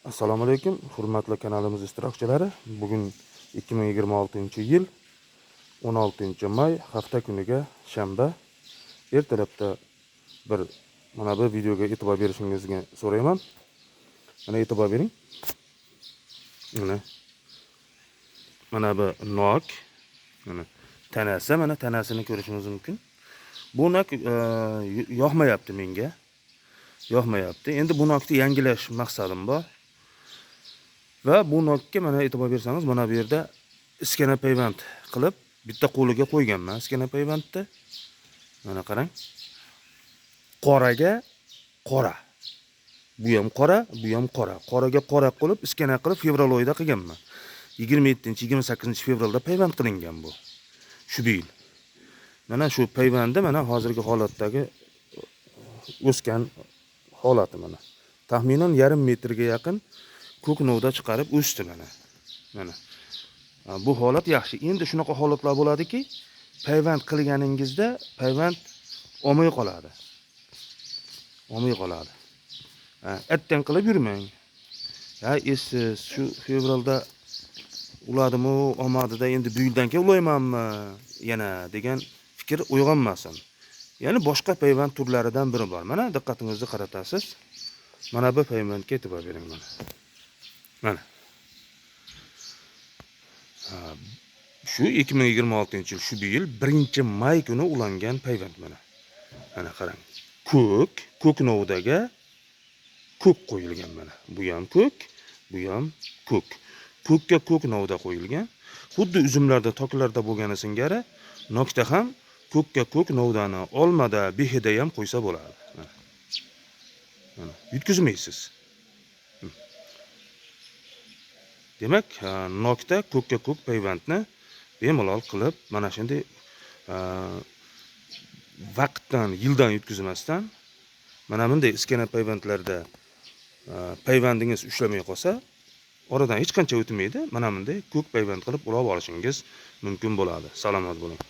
Assalomu alaykum, hurmatli kanalimiz ishtirokchilari. Bugun 2026-yil 16 may, hafta kuniga shanba. Ertalabda bir mana bu videoga e'tibor berishingizni so'rayman. Mana, e'tibor bering. Mana, mana bu nok, mana tanasi, mana tanasini ko'rishingiz mumkin. Bu nok yoqmayapti menga. Yoqmayapti. Endi bu nokni yangilash maqsadim bor. Va bu nokka, mana, e'tibor bersangiz, mana bu yerda iskana payvand qilib, bitta qo'liga qo'yganman iskana payvandni. Mana, qarang. Qoraga qora. Bu ham qora, bu ham qora. Qoraga qora qilib, iskana qilib fevral oyida qilganman. 27, 28 fevralda payvand qilingan bu. Shu yil. Mana shu payvandi, mana hozirgi holatdagi o'sgan holati mana. Taxminan yarim metrga yaqin ko'k novda chiqarib o'sdi mana. Mana. Bu holat yaxshi. Endi shunaqa holatlar bo'ladiki, payvand qilganingizda payvand olmay qoladi. Olmay qoladi. Attang qilib yurmang. Ya esiz, shu fevralda uladimu, olmadida, endi bu yildan keyin ulaymanmi yana degan fikr uyg'onmasin. Ya'ni boshqa payvand turlaridan biri bor. Mana, diqqatingizni qaratasiz. Mana bu payvandga e'tibor bering mana. Mana. Ha, shu 2026-yil, shu yil 1 may kuni ulangan payvand mana. Mana, qarang. Ko'k, ko'k novdaga ko'k qo'yilgan mana. Bu ham ko'k, bu ham ko'k. Ko'kka ko'k novda qo'yilgan. Xuddi uzumlarda, toklarda bo'lgani singari nokda ham ko'kka ko'k novdani olmada, behida ham qo'ysa bo'ladi. Mana. Mana, yutkazmaysiz. Demak, nokda ko'kka ko'k payvandni bemalol qilib, mana shunday vaqtdan, yildan yutkazmasdan, mana bunday iskana payvandlarda payvandingiz ushlamay qolsa, oradan hech qancha o'tmaydi, mana bunday ko'k payvand qilib ulab olishingiz mumkin bo'ladi. Salomat bo'ling.